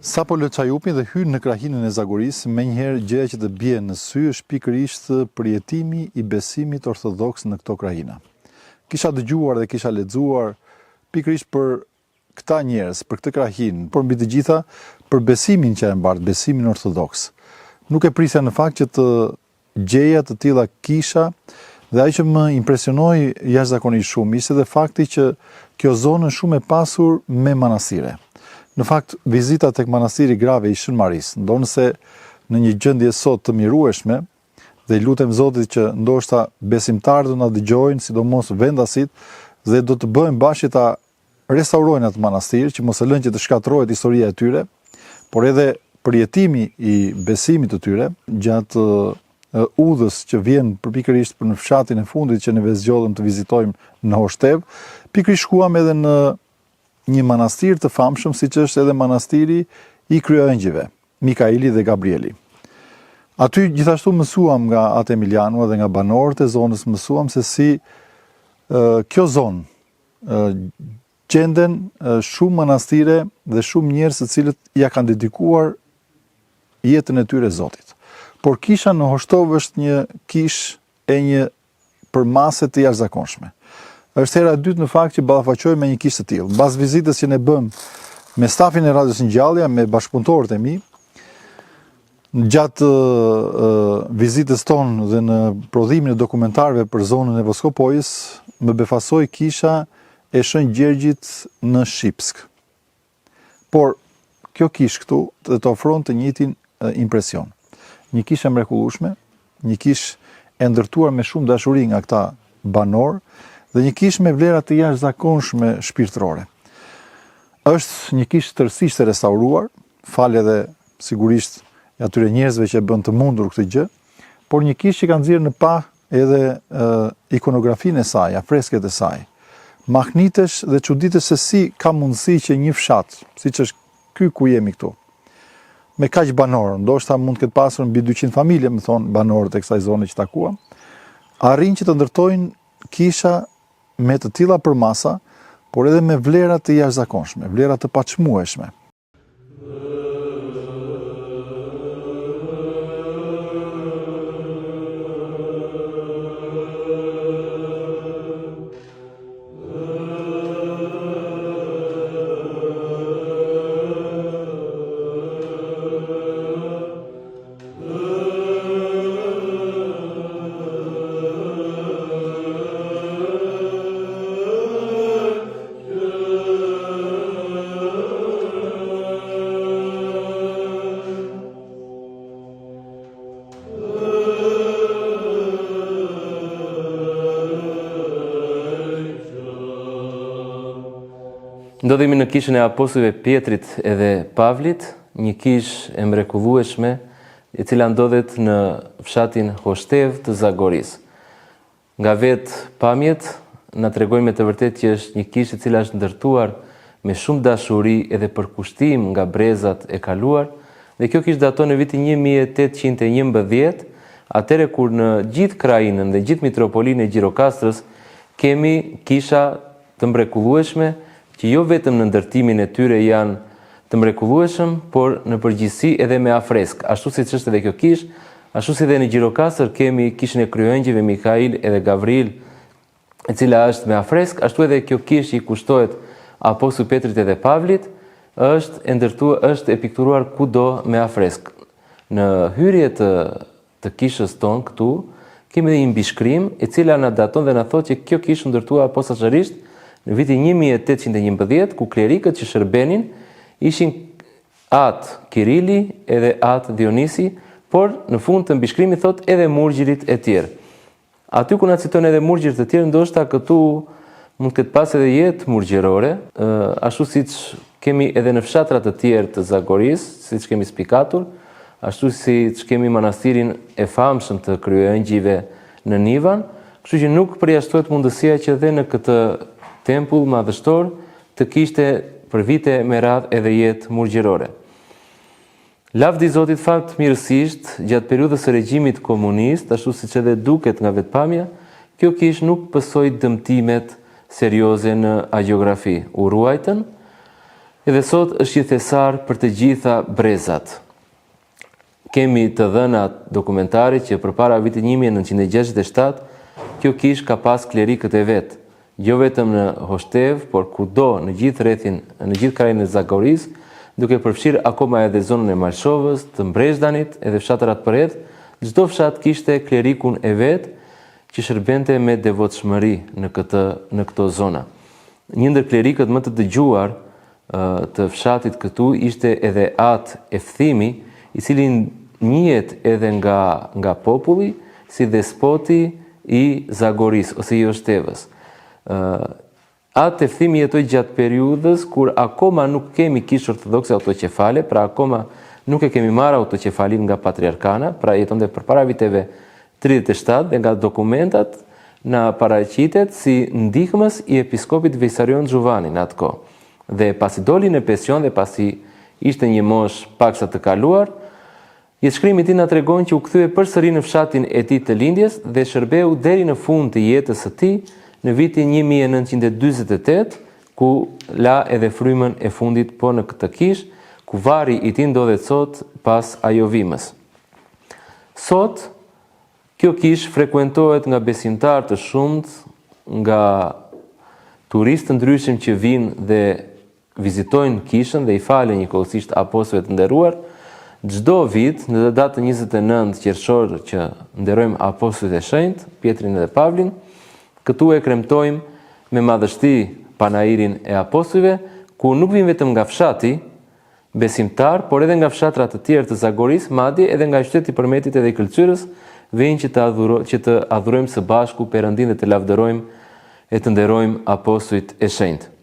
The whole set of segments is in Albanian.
Sapo lë Çajupin dhe hyn në krahinën e Zagorisë, menjëherë gjëja që të bie në sy është pikërisht përjetimi i besimit ortodoks në këto krahina. Kisha dëgjuar dhe kisha lexuar pikërisht për këta njerëz, për këtë krahinë, por mbi të gjitha për besimin që e mbart, besimin ortodoks. Nuk e prisja në fakt që të gjeja të tilla kisha dhe ajo që më impresionoi jashtëzakonisht shumë ishte dhe fakti që kjo zonë është shumë e pasur me manastire. Në fakt, vizita tek manastiri Grave i Shën Marisë, ndonëse në një gjendje sot të mjerueshme, dhe i lutem Zotit që ndoshta besimtarët do na dëgjojnë, sidomos vendasit, dhe do të bëhen bashkë ta restaurojnë atë manastir, që mos e lënë që të shkatërrohet historia e tyre, por edhe përjetimi i besimit të tyre gjatë udhës që vjen për pikërisht për në fshatin e fundit që neve zgjodhëm të vizitojmë në Hoshtevë, pikërisht shkuam edhe në një manastir të famshëm siç është edhe manastiri i Kryeëngjëjve, Mikaeli dhe Gabrieli. Aty gjithashtu mësuam nga Atë Emiliano dhe nga banorët e zonës mësuam se si kjo zonë gjenden shumë manastire dhe shumë njerëz të cilët ia kanë dedikuar jetën e tyre Zotit. Por kisha në Hoshtovë është një kishë e një përmase të jashtëzakonshme. Është hera e dytë në fakt që ballafaqohem me një kishë të tillë. Mbas vizitës që ne bëmë me stafin e Radios Ngjallja, me bashkëpunëtorët e mi, Gjatë vizitës tonë dhe në prodhimin e dokumentarëve për zonën e Voskopojës, më befasoi kisha e Shën Gjergjit në Shipskë. Por kjo kishë këtu të të ofron të njëjtin impresion. Një kishë e mrekullueshme, një kishë e ndërtuar me shumë dashuri nga këta banorë dhe një kishë me vlera të jashtëzakonshme shpirtërore. Është një kishë tërësisht e restauruar, falë edhe sigurisht atyre njerëzve që e bënë të mundur këtë gjë, por një kishë që ka nxjerrë në pah edhe e, ikonografinë e saj, afresket e saj. Mahnitesh dhe çuditesh se si ka mundësi që një fshat, siç është ky ku jemi këtu, me kaq banorë, ndoshta mund të ketë pasur mbi 200 familje, më thonë banorët e kësaj zone që takuam, arrijnë që të ndërtojnë kisha me të tilla përmasa, por edhe me vlera të jashtëzakonshme, vlera të paçmueshme. Ndodhemi në kishën e apostujve Pjetrit edhe Pavlit, një kishë e mrekullueshme, e cila ndodhet në fshatin Hoshtevë të Zagorisë. Nga vetë pamjet na tregojnë me të vërtetë që është një kishë e cila është ndërtuar me shumë dashuri edhe përkushtim nga brezat e kaluar dhe kjo kishë daton në vitin 1811, atëherë kur në gjithë krahinën dhe gjithë mitropolinë e Gjirokastrës kemi kisha të mrekullueshme që jo vetëm në ndërtimin e tyre janë të mrekullueshëm, por në përgjithësi edhe me afresk, ashtu siç është edhe kjo kishë, ashtu si dhe në Gjirokastër kemi kishën e Kryeëngjëjve Mikail edhe Gavril, e cila është me afresk, ashtu edhe kjo kishë i kushtohet Apostull Petrit edhe Pavlit, është e ndërtuar, është e pikturuar kudo me afresk. Në hyrje të të kishës tonë këtu, kemi edhe një mbishkrim, e cila na daton dhe na thotë që kjo kishë u ndërtua posaçërisht në vitin 1811, ku klerikët që shërbenin ishin Atë Kirili edhe Atë Dionisi, por në fund të mbishkrimit thotë edhe murgjirit e tjerë. Aty ku na citon edhe murgjër të tjerë, ndoshta këtu mund të ketë pas edhe jetë murgjërore, ashtu siç kemi edhe në fshatra të tjerë të Zagorisë, siç kemi spikatur, ashtu siç kemi manastirin e famshëm të Kryeëngjëjve në Nivan, kështu që nuk përjashtohet mundësia që dhe në këtë tempull madhështor të kishte për vite me radhë edhe jetë murgjërore. Lavdi Zotit fatmirësisht, gjatë periudhës së regjimit komunist, ashtu siç edhe duket nga vetë pamja, kjo kishë nuk pësoi dëmtimet serioze në hagiografi. U ruajtën. Edhe sot është një thesar për të gjitha brezat. Kemi të dhëna dokumentare që përpara vitit 1967 kjo kishë ka pas klerikët e vet, jo vetëm në Hoshtevë, por kudo në gjithë rrethin, në gjithë krahinën e Zagorisë, duke përfshirë akoma edhe zonën e Malshovës, të Mbrezhdanit, edhe fshatrat përreth, çdo fshat kishte klerikun e vet që shërbente me devotshmëri në këtë në këto zona. Një ndër klerikët më të dëgjuar të fshatit këtu ishte edhe At Efthimi, i cili njihet edhe nga nga populli si dhespoti i Zagorisë ose i Hoshtevës. At Efthimi jetoi gjatë periudhës kur akoma nuk kemi kishë ortodokse autoqefale, pra akoma nuk e kemi marrë autoqefalinë nga Patriarkana, pra jetonte përpara viteve 37 dhe nga dokumentat na paraqitet si ndihmës i episkopit Visarion Xhuvani në atë kohë. Dhe pasi doli në pension dhe pasi ishte një moshë paksa të kaluar, jetëshkrimi i tij na tregon që u kthye përsëri në fshatin e tij të lindjes dhe shërbeu deri në fund të jetës së tij në vitin 1948, ku la edhe frymën e fundit po në këtë kishë, ku varri i tij ndodhet sot pas Ajovimës. Sot, kjo kishë frekuentohet nga besimtarë të shumtë, nga turistë të ndryshëm që vijnë dhe vizitojnë kishën dhe i falen njëkohësisht apostujve të nderuar. Çdo vit, në datën 29 qershor që nderojmë apostujt e shenjtë, Pjetrin dhe Pavlin, këtu e kremtojmë me madhështi panairin e apostujve, ku nuk vijnë vetëm nga fshati, besimtarë, por edhe nga fshatra të tjerë të Zagorisë, madje edhe nga qyteti i Përmetit edhe i Këlcyrës, vijnë që të adhuro, që të adhurojmë së bashku Perëndinë dhe të lavdërojmë e të nderojmë apostujt e shenjtë.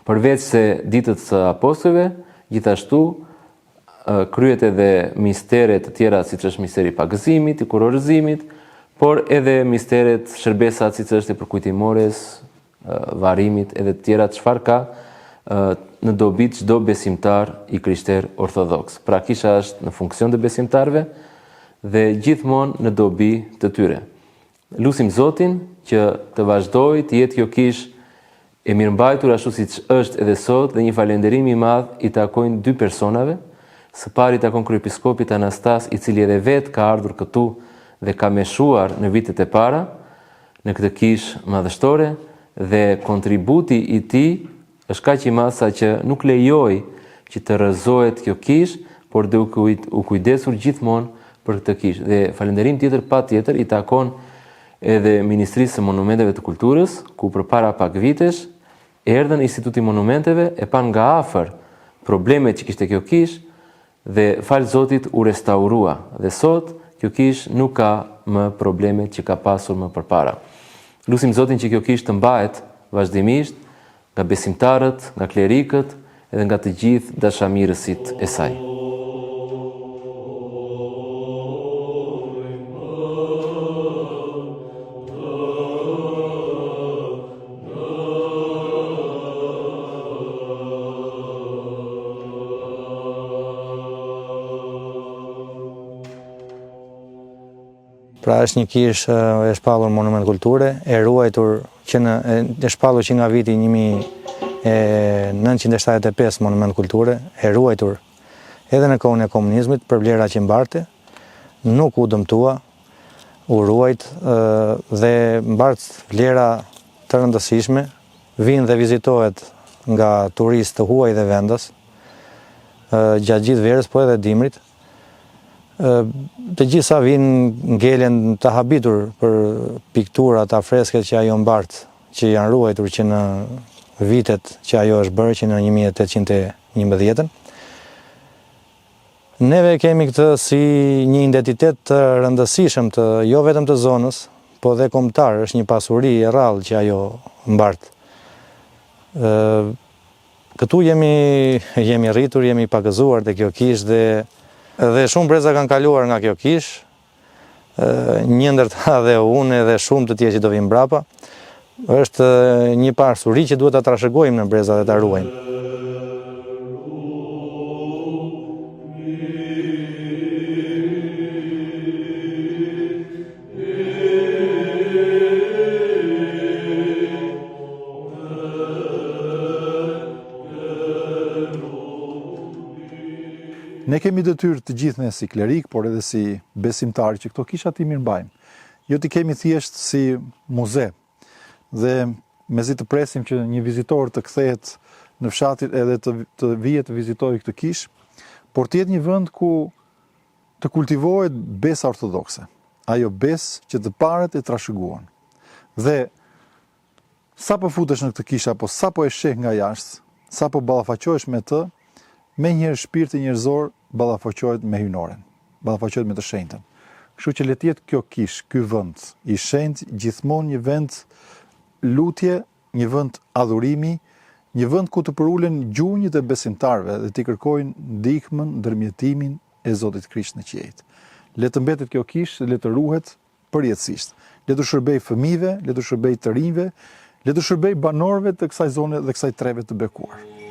Përveç se ditës së apostujve, gjithashtu kryhet edhe mistere të tjera siç është misteri i pagëzimit, i kurorëzimit, por edhe misteret, shërbesat siç është e përkujtimores, varrimit edhe të tjera çfarë ka në dobi çdo besimtar i krishterë ortodoks. Pra kisha është në funksion të besimtarëve dhe gjithmonë në dobi të tyre. Lusim Zotin që të vazhdojë të jetë kjo kishë e mirëmbajtur ashtu siç është edhe sot dhe një falënderim i madh i takojnë dy personave. Së pari i takon kryepiskopit Anastas, i cili edhe vetë ka ardhur këtu dhe ka meshuar në vitet e para, në këtë kishë madhështore dhe kontributi i tij është kaq i madh sa që nuk lejoi që të rrëzohet kjo kishë, por duke u kujdesur gjithmonë për këtë kishë. Dhe falënderim tjetër patjetër i takon edhe Ministrisë së Monumenteve të Kulturës, ku përpara pak vitesh erdhën Instituti i Monumenteve e panë nga afër problemet që kishte kjo kishë Dhe falë Zotit u restaurua dhe sot kjo kishë nuk ka më problemet që ka pasur më përpara. Lusim Zotin që kjo kishë të mbahet vazhdimisht nga besimtarët, nga klerikët edhe nga të gjithë dashamirësit e saj. Pra është një kishë e shpallur monument kulture, e ruajtur që në e shpallur që nga viti 1975 monument kulture, e ruajtur edhe në kohën e komunizmit për vlera që mbarte, nuk u dëmtua, u ruajt dhe mbart vlera të rëndësishme, vijnë dhe vizitohet nga turistë të huaj dhe vendas, gjatë gjithë verës, po edhe dimrit. Të gjithë sa vijnë ngelen të habitur për pikturat, afresket që ajo mbart, që janë ruajtur që në vitet që ajo është bërë, që në 1811-ën. Neve e kemi këtë si një identitet të rëndësishëm të jo vetëm të zonës, po dhe kombëtar, është një pasuri e rrallë që ajo mbart. Ë këtu jemi jemi rritur, jemi pagëzuar te kjo kishë dhe dhe shumë breza kanë kaluar nga kjo kishë, një ndër ta dhe unë edhe shumë të tjerë që do vijnë mbrapa, është një pasuri që duhet ta trashëgojmë në breza dhe ta ruajmë. kemi detyrë të gjithë ne si klerikë, por edhe si besimtarë që këto kisha t'i mirëmbajmë. Jo t'i kemi thjesht si muze dhe mezi të presim që një vizitor të kthehet në fshatin edhe të, të vijë të vizitojë këtë kishë, por të jetë një vend ku të kultivohet besa ortodokse, ajo besë që të parët e trashëguan. Dhe Sapo futesh në këtë kishë apo sapo e sheh nga jashtë, sapo ballafaqohesh me të, menjëherë shpirti njerëzor ballafaqohet me hyjnoren, ballafaqohet me të shenjtën. Kështu që le të jetë kjo kishë, ky vend i shenjtë gjithmonë një vend lutje, një vend adhurimi, një vend ku të përulen gjunjët e besimtarëve dhe t'i kërkojnë ndihmën, ndërmjetimin e Zotit Krisht në qiejt. Le të mbetet kjo kishë dhe le të ruhet përjetësisht. Le t'u shërbejë fëmijëve, le t'u shërbejë të rinjve, le t'u shërbejë banorëve të kësaj zone dhe kësaj treve të bekuar.